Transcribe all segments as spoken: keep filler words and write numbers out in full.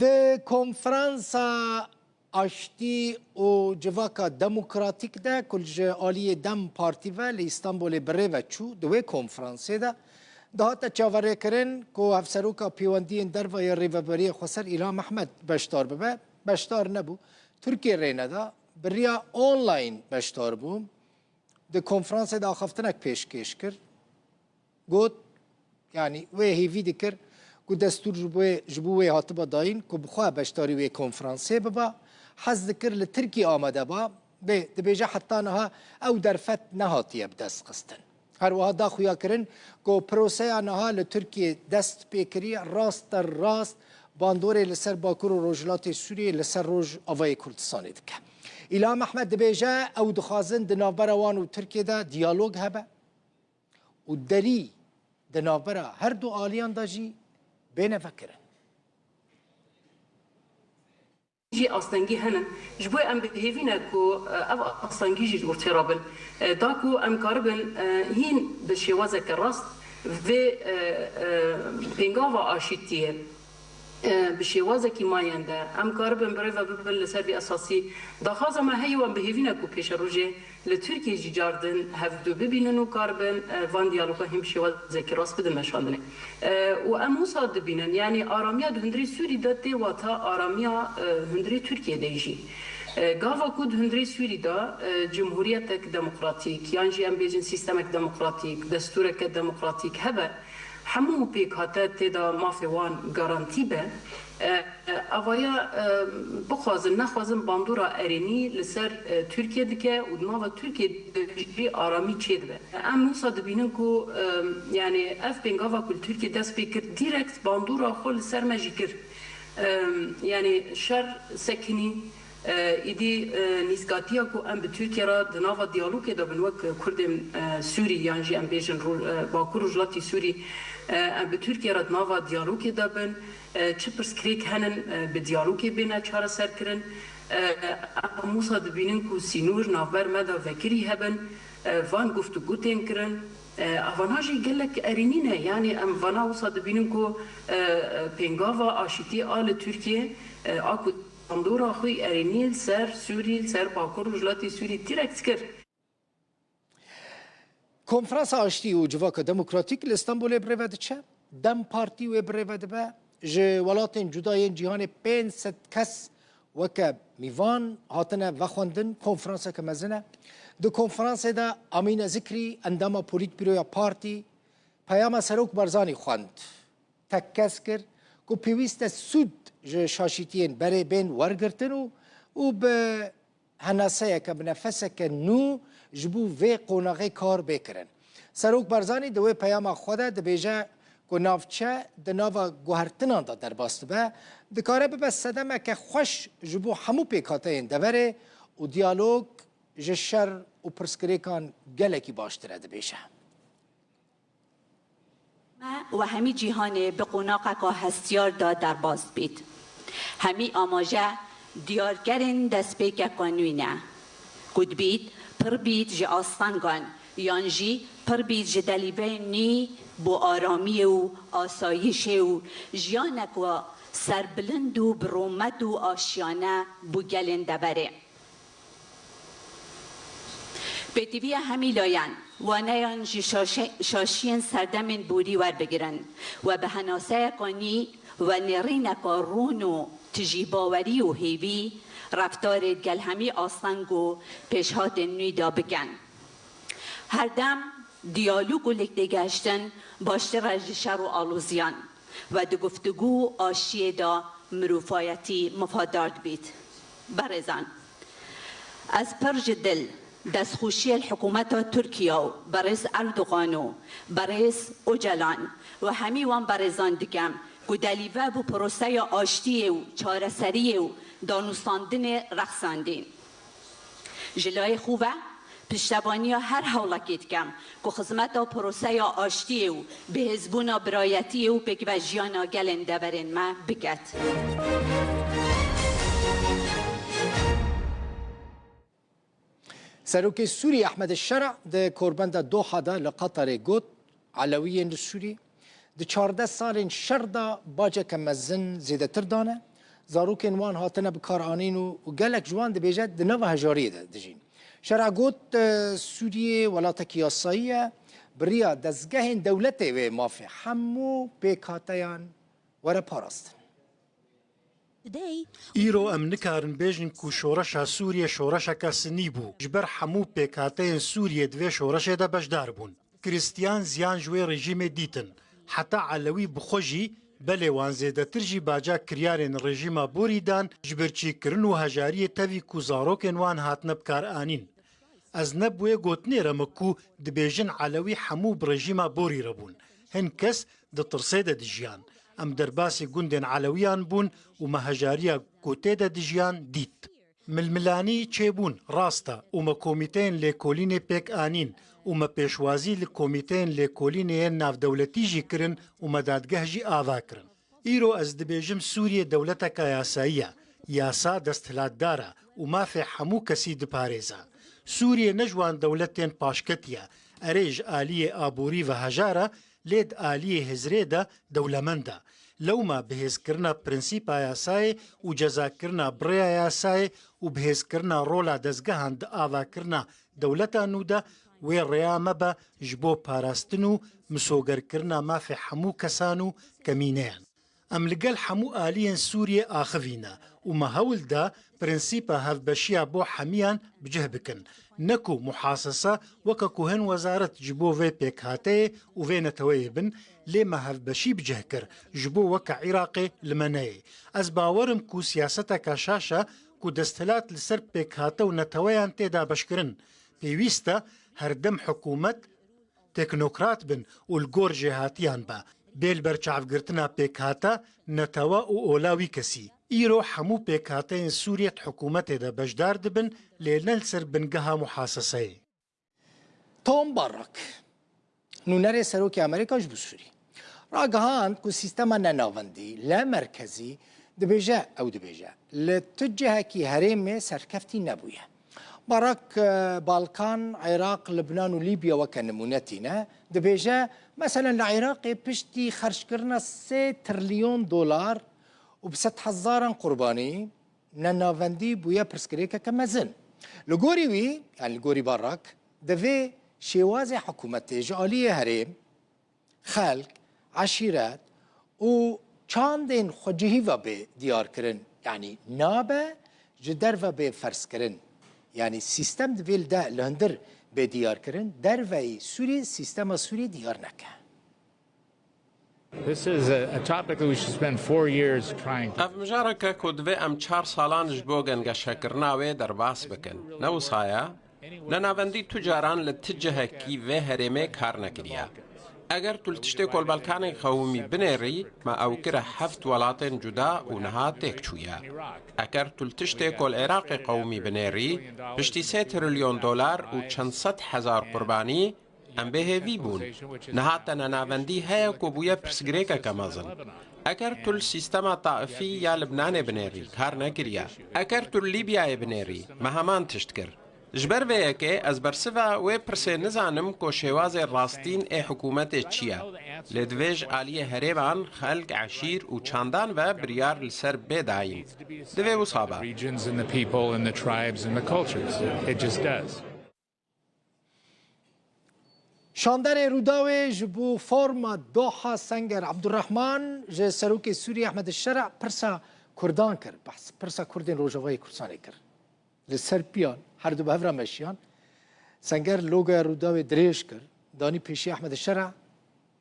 Di konferansa aştî û civaka demokratîk de ku ji aliyê DEM Partî ve li Îstanbulê bi rê ve çû, di wê konferansê de dihate çaverêkirin ku Hevseroka Pêwendiyên Derve yê Rêveberiya Xweser Îlham Ehmed beşdar bibe. Beşdar nebû. Tirkiye rê neda. Bi riya online beşdar bû. Di konferansê de axaftinek pêşkêş kir. Got, yanî wê hêvî dikir ku destûr ji bo wê, ji bo wê hatiba dayîn ku bi xwe beşdarî wê konferansê biba. Hez dikir li Tirkiyê amade ba. Bê, dibêje heta niha ew derfet nehatiye bi dest xistin. Her wiha da xuya kirin ku proseya niha li Tirkiyê dest pê kiriye, raste rast bandorê li ser Bakur û Rojhilatê Sûriyê, li ser Rojavayê Kurdistanê dike. Îlham Ehmed dibêje, ew dixwazin di navbera wan û Tirkiyê de diyalog hebe û derî di navbera her du aliyan de jî bêne vekirin. Jî astengî hene. Ji bo em bi hêvî ne ku, e, ev astengî jî ji ortê re bin. E, da ku em karibin, e, hîn bi şêwazeke rast vê, e, e, pêngava aşîtiyê, e, bi şêwazekî mayende em karibin bi rê ve bibin li ser vî esasî. Daxwaza me heye û em bi hêvî ne ku pêşerojê li Tirkiyê jî car din hevdu bibînin û karibin, e, van diyaloga hîn bi şêwazekî rast bidin meşandinê. E, û em wisa dibînin, yanî aramiya di hundirê Sûrî de tê wata aramiya, e, hundirê Tirkiyê de jî. E, gava ku di hundirê Sûrî de, e, cumhuriyetek demokratîk, yan jî em bêjin sîstemek demokratîk, destûreke demokratîk hebe, hemû pêkhate tê de mafê wan garantî be, e, e, avaya, e, bixwazin nexwazin bandora erênî li ser, e, Tirkiye dike û di nava Tirkiye de jî aramî çêdibe. Em wisa dibînin ku, e, yanî ev pêngava ku li Tirkiye dest pê kir, dîrekt bandora xwe li ser me jî kir. E, yanî şer sekinî, e, îdî, e, nîskatiya ku em bi Tirkiye re di nava diyalogê de bin wek Kurdên, e, Sûrî yan jî em bêjin Ro-, e, Bakur Rojhilatî Sûrî, e, em bi Tirkiye re di nava diyalogê de bin, e, çi pirsgirêk henin, e, bi diyalogê bêne çareserkirin. E, em wisa dibînin ku sînor navber me de vekirî hebin, e, van guftûgû tên kirin. E, evana jî gelek erênî ne. Yanî em vana wisa dibînin ku, e, e, pêngava aşîtî a li Tirkiye, e, a ku bandora xwe erênî li ser Sûrî, li ser Bakur Rojhilatê Sûrî dîrekt kir. Konferansa Aştî û Civaka Demokratîk li Stenbolê bi rê ve diçe. DEM Partî wê bi rê ve dibe. Ji welatên cuda yên cîhanê pênc sed kes weke mîvan hatine vexwendin. Konferanseke mezin e. Di konferansê de Amîne Zikrî, endama Polîtbîroya Partî, peyama Serok Barzanî xwend. Tekkes kir ku pêwîst e sûd ji şaşîtiyên berê bên wergirtin û, û bi henaseyeke, bi nefeseke nû ji bo vê qonaxê kar bê kirin. Serok Barzanî di wê peyama xwe de dibêje ku navçe di nava guhertinan de derbas dibe, dikare bibe sedemeke xweş ji bo hemû pêkhateyên deverê û diyalog ji şer û pirsgirêkan gelekî baştir e, dibêje. Me û hemî cîhanê bi qonaxeka hestiyar de derbas dibît. Hemî amaje diyarkerên destpêkeka nû ne, ku dibît pir bît ji astengan yan jî pir bît ji delîveyên nî bo aramiyê û asayişê û jiyaneka serbilind û bi rûmet û aşiyane bo gelên deverê. Pêtiviya hemî layan, waneyan ji şaşe-, şaşiyên serdemên borî werbigirin we bi henaseyeka nî we nêrîneka rûn û tijî bawerî û hêvî, reftarê gel hemî asteng û pêşhatên nû de bikin. Herdem diyalog û lêktêgehiştin baştir e ji şer û aloziyan. We di guftûgû û aşiyê de mirovayetî mifadar dibît. Berêzan, ez pir ji dil destxweşiyê li hikûmeta Tirkiye û berêz Erdogan û berêz Ocalan û hemî wan berêzan dikem ku delîve bo proseya aştiyê û çareseriyê û danûstandinê rexsandîn. Ji layê xwe ve piştevaniya her hewlekê dikem ku xizmeta proseya aştiyê û bihêzbûna birayetiyê û pêkvejiyana gelên deverên me biket. Serokê Sûrî Ehmed Şera di korbenda Doha de li Qatarê got, Elewiyên li Sûrî di çardeh salên şer de baceke mezin zêdetir dane Zarokên wan hatine bikaranîn û, û gelek ji wan dibêje di nava hejariyê de dijîn. Şer'a got, e, Sûriyê welatekî yasayî ye, bi riya dezgehên dewletê wê mafê hemû pêkhateyan were parastin. Îro em nikarin bêjin ku şoreşa Sûriyê şoreşeke sinî bû. Ji ber hemû pêkhateyên Sûriyê di vê şoreşê de beşdar bûn. Krîstiyan ziyan ji wê rejîmê dîtin. Heta Elewî bi xwe jî, belê wan zêdetir jî baca kiryarên rejîma borî dan ji birçîkirin û hejariyê tevî ku zarokên wan hatine bikaranîn. Ez ne bi wê gotinê re me ku dibêjin Elewî hemû bi rejîma borî re bûn. Hin kes di tirsê de dijiyan. Em derbasî gundên Elewiyan bûn û me hejariya ku tê de dijiyan dît. Milmilanî çêbûn, rast e, û me komîteyên lêkolînê pêk anîn û me pêşwazî li komîteyên lêkolînê yên navdewletî jî kirin û me dadgeh jî ava kirin. Îro ez dibêjim Sûriyê dewleteke yasayî ye. Yasa desthilatdar e û mafê hemû kesî diparêze. Sûriyê ne ji wan dewletên paşketî ye. Erê ji aliyê aborî ve hejar e, lê di aliyê hizrê de dewlemend e. Lewma bihêzkirina prensîpa yasayê û cezakirina bi rêya yasayê û bihêzkirina rola dezgehan di avakirina dewleta nû de wê rêya me be ji bo parastin û misogerkirina mafê hemû kesan û kemîneyan. Em li gel hemû aliyên Sûriyê axivî ne û me hewl da prensîpa hevbeşiya bo hemiyan bi cih bikin. Ne ku muhasese weke ku hin wezaret ji bo vê pêkhateyê û vê neteweyê bin, lê me hevbeşî bi cih kir, ji bo weke Iraqê li me neyê. Ez bawer im ku siyaseteke şaş e ku desthilat li ser pêkhate û neteweyan tê dabeşkirin. Pêwîst e herdem hikûmet teknokrat bin û li gor jêhatiyan be. Bê li ber çavgirtina pêkhate, netewe û ola wî kesî. Îro hemû pêkhateyên Sûriyê di hikûmetê de beşdar dibin, lê ne li ser bingeha muhaseseyê. Tom Barrack, nûnerê Serokê Amerîka ji bo Sûrî, ragihand ku sîstema nenavendî, lemerkezî, dibêje, ew dibêje, li tu cihekî herêmê serkeftî nebûye. Barak, e, Balkan, Iraq, Libnan û Libya weke nimûne tîne. Dibêje, meselen li Iraqê piştî xerckirina sê trilyon dolar û bi sedhezaran qurbanî, nenavendî bûye pirsgirêkeke mezin. Li gorî wî, yanî li gorî Barak, divê şêwazê hikûmetê ji aliyê herêm, xelk, eşîret û çandên xwecihî ve bê diyarkirin, yanî nabe ji derve bê ferzkirin. Yanî sîstem divê li de li hundir bê diyarkirin, derveyî Sûrî sîstema Sûrî diyar neke. This is a, a topic that we should spend four years trying to. Ev mijareke ku divê em çar salan ji bo gengeşekirina wê derbas bikin. Ne wisa ye? Nenavendî tu caran li ti cihekî vê herêmê kar nekiriye. Eger tu li tiştê ku li Balkanê qewimî binêrî, me ew kire heft welatên cuda û niha têk çûye. Eger tu li tiştê ku li Iraqê qewimî binêrî, piştî sê trilyon dolar û çend sed hezar qurbanî, em bêhêvî bûn. Niha te nenavendî heye ku bûye pirsgirêkeke mezin. Eger tu li sîstema taifî ya Libnanê binêrî, kar nekiriye. Eger tu li Lîbyayê binêrî, me heman tişt kir. Ji ber vê yekê ez bersiva wê pirsê nizanim ku şêwazê rastîn ê hikûmetê çi ye. Lê divê ji aliyê herêman, xelk, eşîr û çandan ve biryar li ser bê dayîn. Divê wisa be. Regions and the people and the tribes and the cultures. It just does. Şanderê Rûdawê ji bo forma Doha Senger Abdurrahman ji Serokê Sûriyê Ehmed Şer'a pirsa Kurdan kir. Behs pirsa Kurdên Rojavayê Kurdistanê kir. Li ser piyan, her du bi hev re meşiyan. Senger logoya Rûdawê dirêj kir, danî pêşiya Ehmed Şer'a,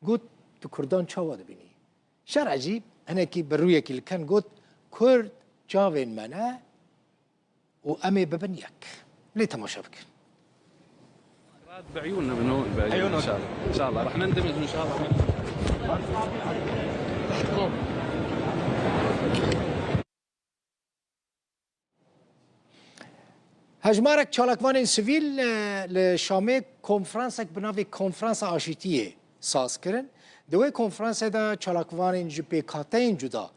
got, tu Kurdan çawa dibînî? Şer'a jî hinekî bi rûyekî li ken got, Kurd çavên me ne, û em ê bibin yek. Lê temaşe bikin. بعيوننا بنو بعيوننا ان شاء الله ان شاء الله راح نندمج ان شاء الله. Hejmarek çalakvanên sivîl, e, li Şamê konferansek bi navê Konferansa Aşîtiyê saz kirin. Di wê konferansê de çalakvanên ji pêkhateyên cuda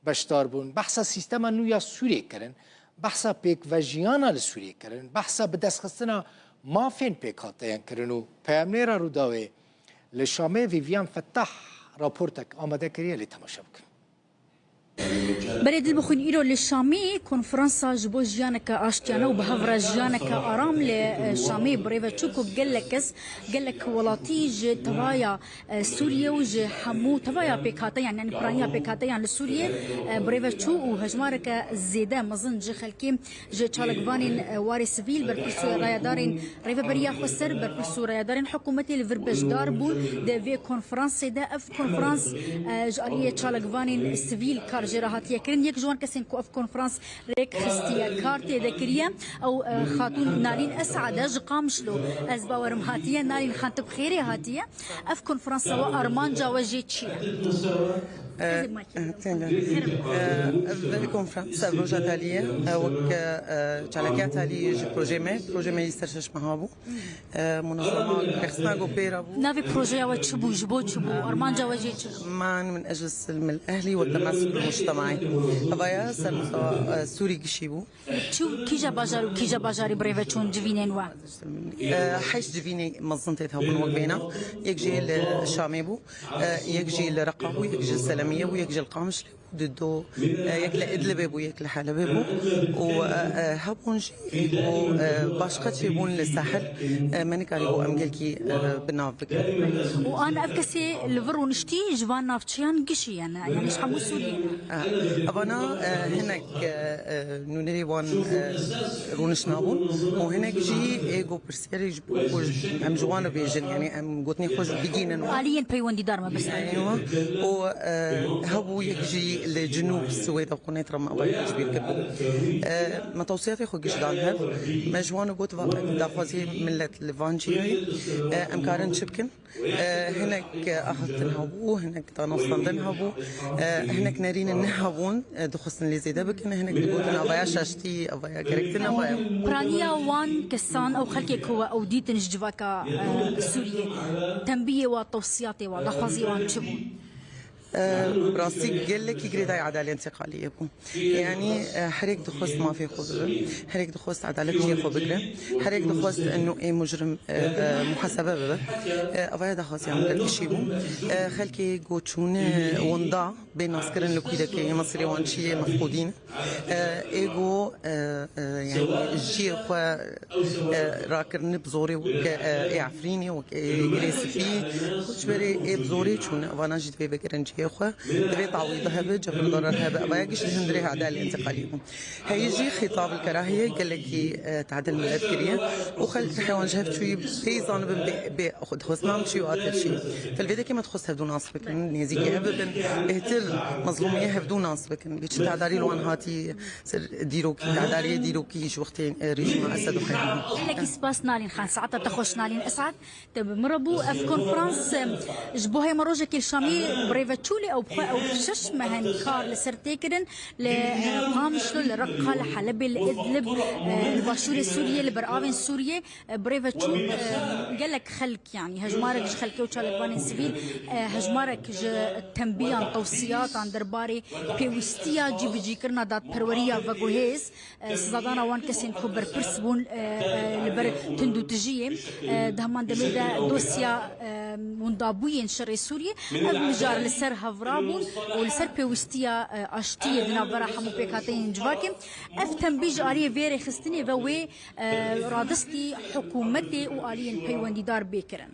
beşdar bûn. Behsa sîstema nû ya Sûriyê kirin, behsa pêkvejiyana li Sûriyê kirin, behsa bidestxistina mafên pêkhateyan kirin û peyamnêra Rûdawê li Şamê Vivian Fettah raportek amade kiriye, lê temaşe bikin. Berê dil bixwîn, îro li Şamê konferansa ji bo jiyaneke aştiyane û bi hev re jiyaneke aram li, e, Şamê bi rê ve çû ku gelek kes, gelek welatî ji tevaya, e, Sûriye û ji hemû tevaya pêkhateyan, yanî piraniya pêkhateyan li Sûriye, e, bi rê ve çû û hejmareke zêde mezin ji xelkê, ji çalakvanên, e, warê sivîl, berpirs û rayedarên Rêveberiya Xweser, berpirs û rayedarên hikûmetê li vir beşdar bûn. Di vê konferansê de, ev konferans, e, ji aliyê çalakvanên sivîl kar jê re hatiye kirin. Yek ji wan kesên ku ev konferans rêk xistiye, kar tê de kiriye, ew, e, Xatûn Nalîn Esad e ji Qamişlo. Ez bawerim hatiye, Nalîn Xan, tu bi xêrê hatiye. Ev konferansa we, armanca we jê çi ye? Ee, Têne. Ee, ev konferans, ev roja talî ye. Ee, wek, e, e, çalakiya talî ji projê me, projê me yî ser şeş meha bû. Ee, munazama rexistina ku pê re bû. Navê projeya we çi bû, ji bo çi bû, armanca we jê çi? Man min eclis min ehlî we temas bi mujtemaî. Evaya ser mustawa, e, Sûrî gişî bû. Çi û kîja bajar û kîja bajarî bi rê ve çûn civînên we? Eh, heşt civînê mezin tê de hebûn wek bêhna. Yek jî li Şamê bû, eh, yek jî li Reqa bû, yek jî li Selemiyê bû, yek jî li Qamişlê bû, di do, eh, yek li Idlibê bû, yek li Helebê bû. Û, eh, eh, hebûn jî êgo, eh, başqa çêbûn li Sahel, eh, me nikarîbû em gelkî, eh, bi nav bikin. Û an ev kesê li vir rûniştî ji van navçeyan gişî ye ne? Yanî ji hemû Sûriyê ne? Eh, evana, eh, hinek, eh, eh, nûnerê wan, eh, rûniş nabûn û hinek jî êgo pirsiyarê ji bo ku em ji wan re bêjin, yanî em gotinê xwe ji bigînin. Aliyên peywendîdar me birsiyar. Eywa. Û, eh, hebû yek jî li Cinûb Swêd, Qunetra me avayî tecbîr kiribû. Eh, me tewsiyatê xwe giş dan hev. Me ji wan got, va em daxwazî millet li van cihê, eh, em karin çi bikin? Eh, hinek, eh, ahatin hebû, hinek danostandin hebû, eh, hinek nerînin nehebûn, eh, dixwestin lê zêde bikin, hinek digotin avaya şaştî, avaya gerektin, avaya. Piraniya wan kesan, ew xelkê ku we ew dîtin ji civaka, eh, Sûriyê, tembiyê wan, tewsiyatê wan, daxwaziyê wan çi bûn? Bi rastî gelekî girêdayî edalên întiqaliyê bû. Yanî, e, herek dixwest mafê xwe bibe, herek dixwest edalet jê xwe bigre, herek dixwest eno ê mujrim, e, e, muhasebe bibe. E, evaya daxwaziya min gişî bû. E, xelkê ku çûne winda bê naskirin li kûdekê, mesirê wan çi ye, mefqûdî ne. E, êgo, e, e, yanî jiyê xwe, e, rakirine bi zorê wek, e, ê Efrînê, wek ê Girê Spî, ji berê ê bi zorê çûne, vana jî divê vegerin cihê xwe, divê tawî de hebe, cebrdarar hebe, evaya giş li hundirê hada li întiqalî bû. Heyî jî xîtab li kerahiyê gelekî, e, tadil millet kiriye û xelk rihê wan ji hev çûyî bê zanibin bê, bê xwe dixwestin çi û atir çi. Telvêdekê me dixwest hevdû nas bikin, nêzîkî hev bibin, bêhtir mezlûmiyê hevdû nas bikin. Bê çi tedarî li wan hatî ser dîrokî, tedariyê dîrokî ji wextê, e, rejîma Esed û Heyran. Gelekî spas Nalîn Xan, saeta te xweş Nalîn Esad. Te bi min re bû. Ev konferans, e, ji bo hema rojekê li Şamê bi rê ve çû lê ew bi xwe ew şeş meh in kar li ser tê kirin. Li, e, Qamişlo, li Reqa, li Helebê, li Idlib, e, li başûrê Sûriyê, li beravên Sûriyê, e, bi rê ve çû, e, gelek xelk, yanî hejmarek ji xelkê û çalakvanên sivîl, e, hejmarek ji tembiyan, tewsiyatan derbarê pêwîstiya cîbicîkirina dadperweriya veguhêz, e, sizadana wan kesên ku berpirs bûn, e, e, li ber tundûtijiyê. E, di heman demê de dosya, e, windabûyên şerê Sûriyê, ev mijar li ser hev rabûn û li ser pêwîstiya, e, aştiyê di navbera hemû pêkhateyên civakê. Ev tembî ji aliyê vê rêxistinê ve wê, e, radestî hikûmetê û aliyên peywendîdar bê kirin.